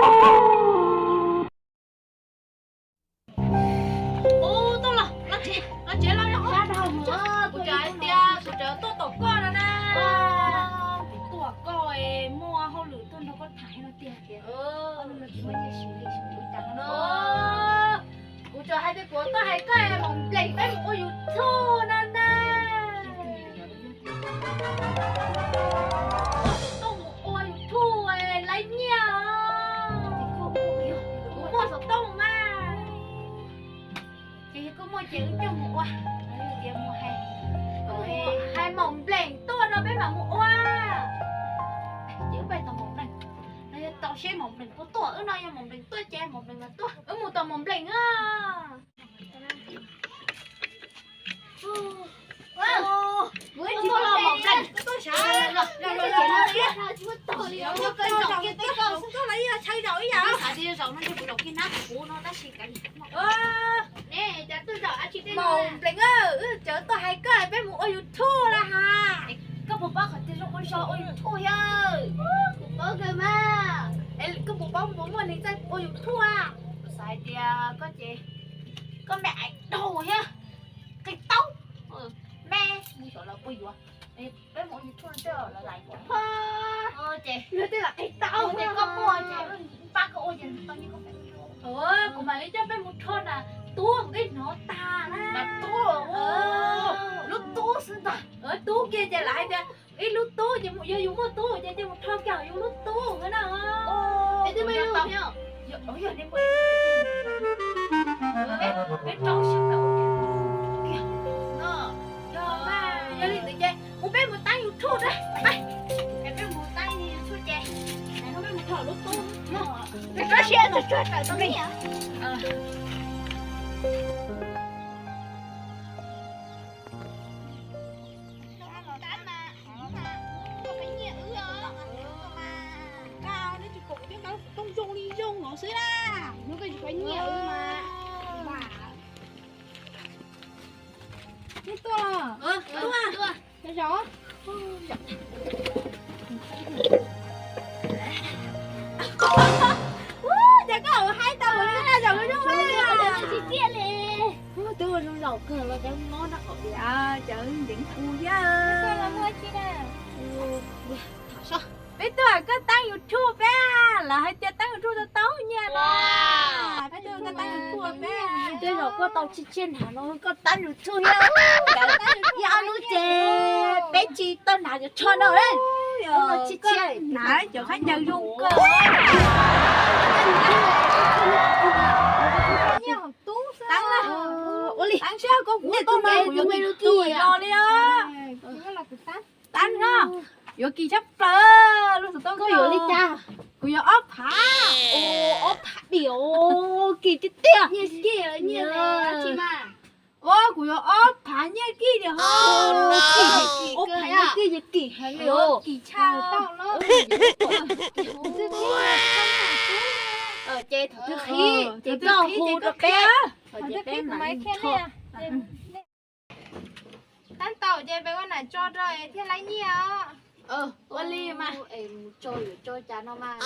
Ub, tuaj los, los tsev, los tsev los. Kuv tseem hais tias kuv tseem tuaj tom koj no na. Kuv tuaj koj es muaj hauj lwm tuaj nrog koj tham no tiag tiag. Kuv tseem hais tias kuv tuaj hais koj es Maum Nplees peb mus ua YouTube no na. Tuaj mus ua YouTube laiv nyiaj os. Kuv muaj xov tooj mas. Ces yog koj muaj ces wb coj mus ua. Tias mus hais, hais Maum Nplees tuaj no peb mam mus ua. Ces wb pais tom Maum Nplees. No yog tau seb Maum Nplees puas tuaj, wb no yog Maum Nplees tuaj ces Maum Nplees mas tuaj, wb mus tom Maum Nplees na. Maum Nplees, wb cov tuaj hais koj peb mus ua YouTube na has. Koj puas paub qhov twg zoo ua zog ua YouTube thiab? Kuv paub kawg mas. Koj puas paub puas muaj neeg txawj ua YouTube a? Kuv xav hais tias koj ces koj me aiv daug thiab, qis taub, me mus xyov lawv puas yuav. Peb mus ua YouTube tej lawv laiv yuav. Ces yog tej lawv qis taub ces koj muaj ces pab koj ua ces tau nyiaj koj pab. Kuv mam li coj peb mus rho na, tub nqi hnov tag na. Mas tub, lub tub xwb ntag. Tub kiag ces lawv hais tias ib lub tub ces yog yus muaj tub ces cia mus rho kiag yus lub tub na. Peb rau siab ntawm ua kiag. Yog li ntawd ces mus peb mus tab YouTube na. Peb mus tab YouTube ces peb mus rho lub tub. Peb rau siab tsuag tsuag tawm tau li. Neb tsis pom thiab, koj xov tooj zoo li zoo no xwb na. Hnub koj tsis khuv nyiaj wb mas. Neb tuaj los? Tuaj. Zaum. Cas koj haib tau ua li na, zaum zoo zoo. Twb ua zoo zaum kawg los cov mob noj qhauv tias cov ntev kuv thiab. Peb tuaj koj tab YouTube peb, lawv hais tias tab YouTube tau tau nyiaj na. Peb tuaj koj tab YouTube peb. Tej zaum koj tau tsis txhiaj hnav no koj tab YouTube thiab. Ib ob hnub ces peb tsis tau hnav cov tsho no. Hnub no tsis txhiaj hnav cov khaub ncaws zoo kawg. Tab, ua li, nej tus me tus me lub kij no li os. Tab no yuav kis tshaj plaws, lub xov tooj koj yuav li cas? Kuv yuav ob phav. Ob phav diam, kis tiag tiag. Ua kuv yuav ob phav nyiaj kij diam ho. Ob phav nyiaj kij ces kis heev li os. Kis tshaj tau los. Ces thaum twg qhib ces koj hu rau peb. Thaum twg qhib kuv mam li rho. Tab tom ces peb ua nam tso rau es thiaj laib nyiaj os. Ua li mas. Es mus tso yuav tso cas no mas.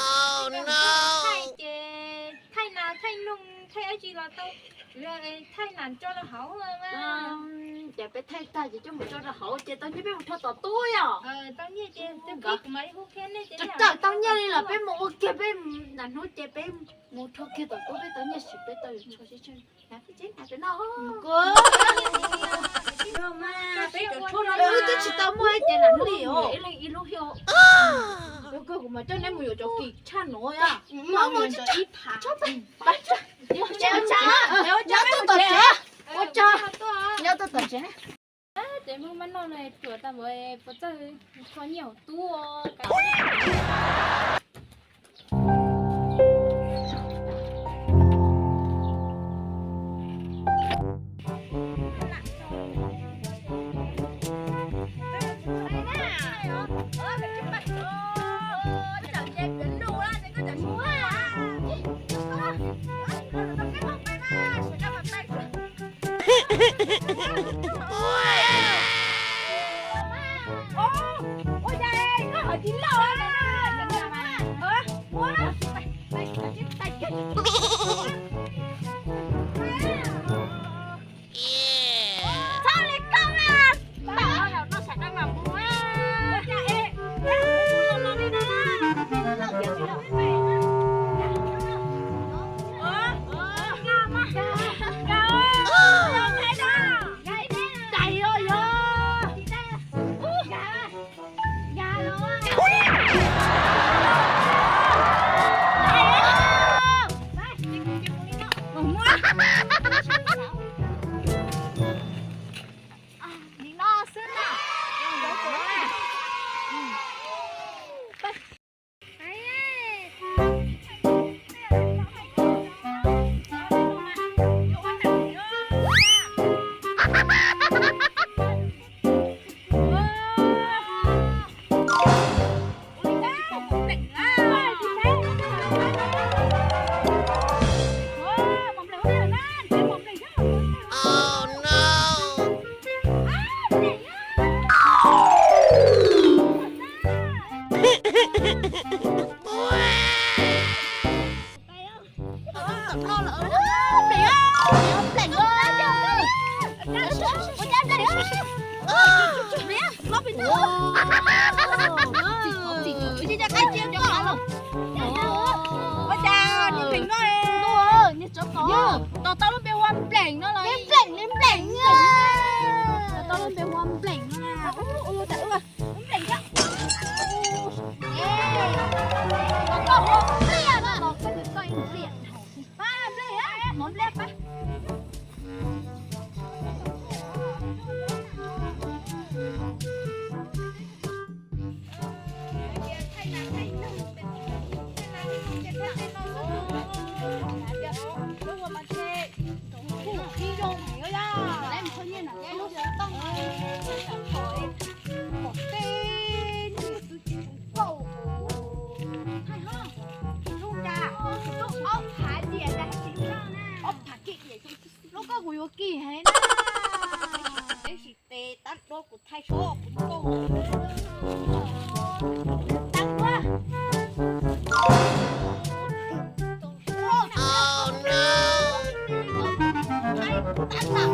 Thaij ces thaij nas thaij noog thaij dab tsi los tau, tsuas yog thaij nas tso rau hauv mas. Ces peb thaij tag ces coj mus tso rau hauv ces tau nyiaj peb mus rho tom tub yom. Tau nyiaj ces twb qhib kuv mam li hu kiag nej ces. Txawm tau nyiaj li los peb mus ua kiag peb, nram hnub ces peb mus rho kiag tom tub peb tau nyiaj sim peb tau yuav tshuaj sib tsawg. Peb cov tshuaj no wb twb tsis tau muaj ib ce nram hnub li os. Ib leeg ib lub thiab. Koj kuv mas coj neb mus yuav cov kis tshaj no. Mus mus ib phav. Ua tsaug, ua tsaug, ua tsaug, nyob tuaj tom tsev. Ces maj maj noj no ruam tag npaum puas txawj kho nyiaj hauv tub. Ua cas koj ho tsis loj li na? Ua, ua, Ua cas niag npleem no, tos tau lub npe hu ua npleem no los, npleem li npleem, tos tau lub npe hu ua npleem no na. Npleem, koj hu ua npliaj no los koj hu ua npliaj, mov npliaj pab. Lub koj kuv yuav kim heev na. Peb sim tes tab duab kuv thaij seb kuv tau tab duab. Thaij tab tab tab.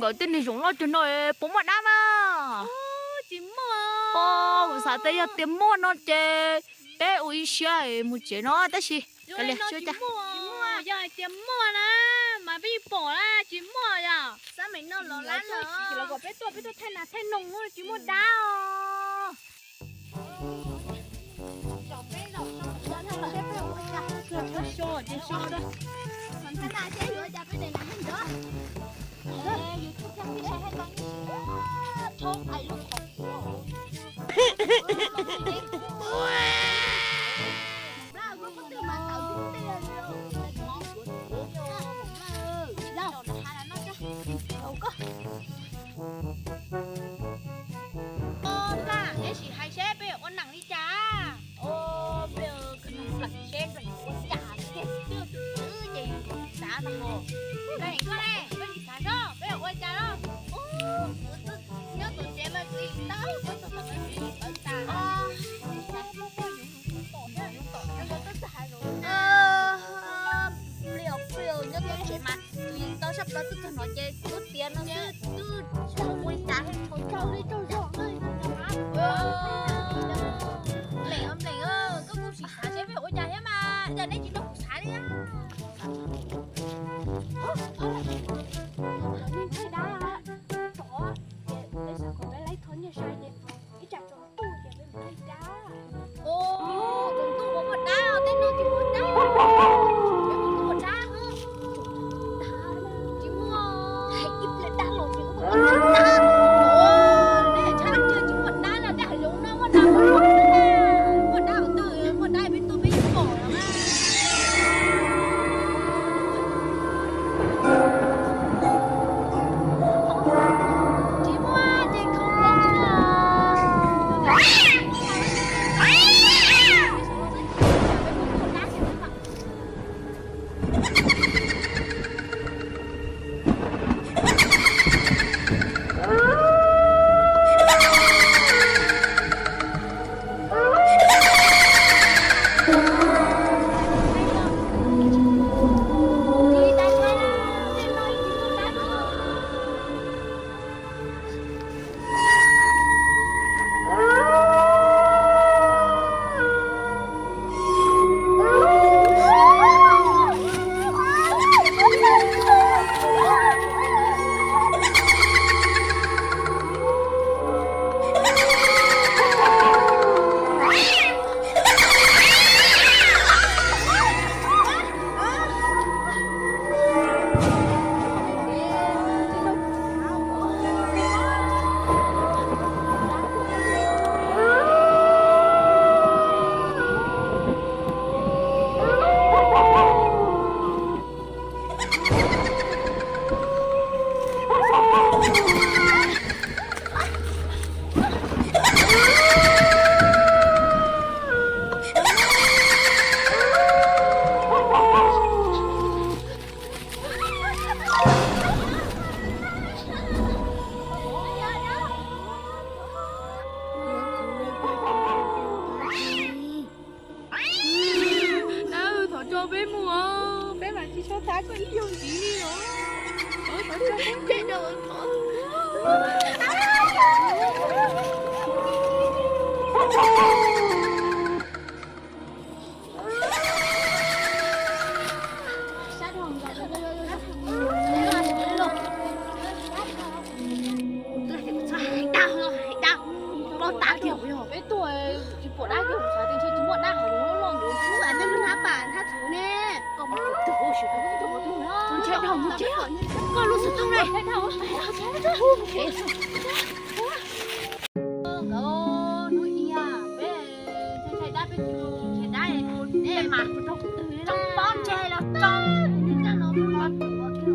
Nkawd tej niag zoov loj cag no puas muaj dab mas? Tsis muaj. Kuv xav tias yog tias muaj no ces peb ua ib siab mus tsev no tab sis kav liam, tsis ua cas. Yog hais tias muaj na mas peb yeej pom na, tsis muaj yom. Xab me no los lab no los kom peb tuaj, peb tuaj thaij nas thaij noog tsis muaj dab os. Nplam, neb sim hais seb peb yuav ua neej li cas. Peb yuav nplam seb nplam ua cas tiag tiag, ces yus xav no. Nplam, koj ne, koj sim xav seb peb yuav ua cas no. Nyob tom tsev mas kuv yeej tau, kuv tau tau tau tsis tau tas. Peb nyob tom tsev mas kuv yeej tau sab plaws twb txog no ces kuv tias no xwb, twb tsis ua li cas. Nplam, nplam, koj kuj sim xav seb peb yuav ua cas thiab mas, yog neb tsis nrog kuv xav li. Neb thaij dab, tsov, ces peb xav kom peb laib thov nyiaj sai ces ib tsam tsaus ntuj ces peb mus thaij dab. Tsaus ntuj puas muaj dab, tej no tsis muaj dab. Xav koj ib zaug ntxiv li os. Tej no Peb tuaj tsis pom dab kiag, kuv xav tias ntshe tsis muaj dab hauv lub loj ntawd. Ub, nej lub hnab pas hnab txhuv ne, koj muab tus twg ua siv tus twg ua tus no. Ntshai dhau mus tsev, koj lub xov tooj ne. Nkawd hnub ib peb ntshai dab peb tsis nrhiav dab, nej mas tsoo pob ntseg los tsoo,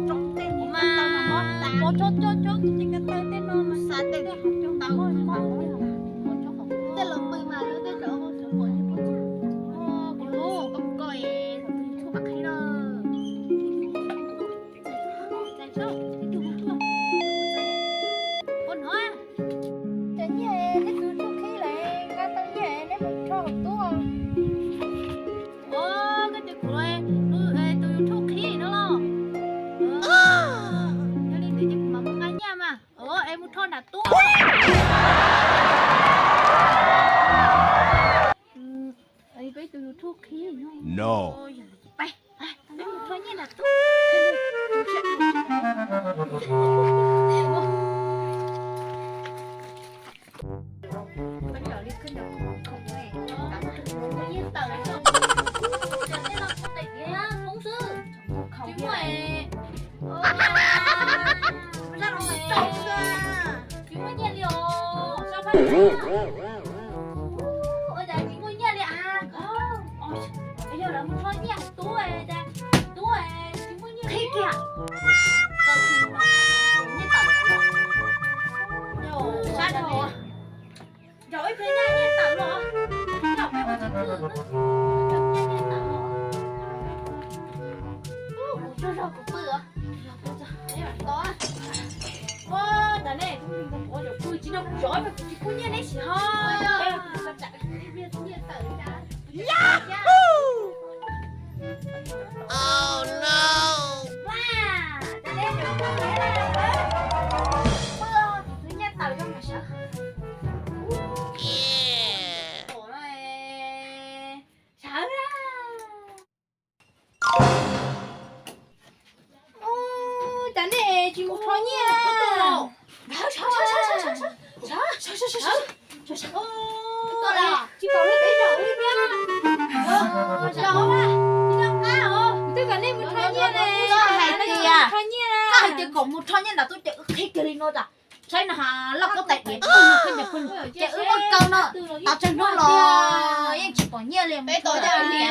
tsoo tej no mas, ua tsoo tsoo tsoo tej ko taw tej no mas xav tej tej hauv tsoo tau. Tej los pw mas lawv tej zaum ua xov tooj, kuv lub xov tooj koj es tshuaj pam qhib na. Ua no, cov nyiaj neb tus tshuaj qhib lawm, nqa tau nyiaj neb mus rho hauv tub. Ua, koj tias kuv tus YouTube qhib no los? Yog li ntawd ces kuv mam mus nqa nyiaj mas. Es mus rho nram tub. Peb tus YouTube qhib no. Peb mus rho nyiaj nram tub. Tsis muaj nyiaj li os, sao pha ua cas tsis muaj nyiaj li a? Yog lawv mus rho nyiaj tub, tub tsis muaj nyiaj qhib kiag. Sab dhau. Yog ib pliag nyiaj tawm los, yog peb ua tsis twg, nyiaj tawm los. Kuv tsaug zog kuv pw os. Ua, cas nej kuv pw tsis no kuv zov peb kuv tsis pub nyiaj neb sim ho. Cas nej tsis mus rho nyiaj? Tsis pom lub peb zaum li thiab. Twb kom nej mus rho nyiaj ne. Koj hais tias, koj hais tias kom mus rho nyiaj nram tub ces wb qhib kiag li no tas. Saib no ha, loj koj tais diav pw no, ces wb muaj kaw no, tos tsawg hnub los yeej tsis pom nyiaj li. Peb tos nyiaj li.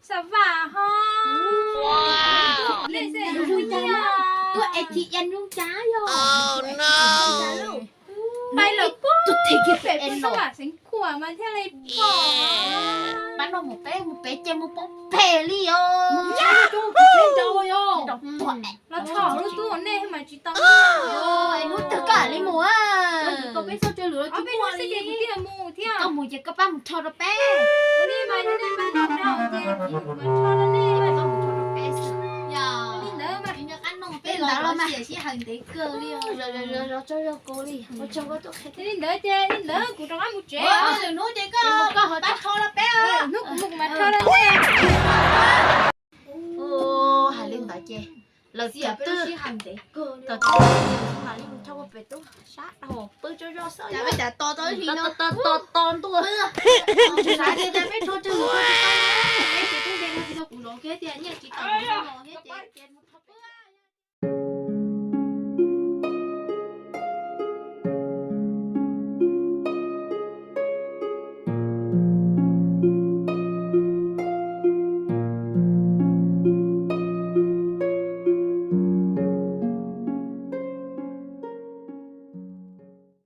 Xav vam ho. Tuaj A T M nyob cas yog. Pais lawm pem xav vam xeev khuam mas thiaj li pom. Pab no mus peb mus pem ces mus pom pem li os. Los txhom lub tub nej mas tsis tau. Hnub twg koj li mus. Peb mus xwb ces kuv thiaj mus thiab. Koj mus ces koj pab mus rho rau peb. Ua li mas yog nej pab mus rho ces kuv mam rho rau nej. Koj mus rho rau peb xwb. Li ntawd mas, li ntawd los mas sib haum ntev kawg li. Los tsaug zog kuv li, ua tsaug koj tuaj qhia. Li ntawd ces li ntawd kuv rov qab mus tsev. Lwm hnub ces koj pab rho rau peb. Hnub kuv mus kuv mam rho rau nej. Hais li ntawd ces lawv tias twb, twb mam li mus rho pem tub sab dhau pw tsaug zog xwb. Tos tos ntuj. Peb rho tsaug zog tsis tau, peb ces tub npe no tsis tau kuv zov kiag tias nyiaj tsis tau kuv zov thiab ces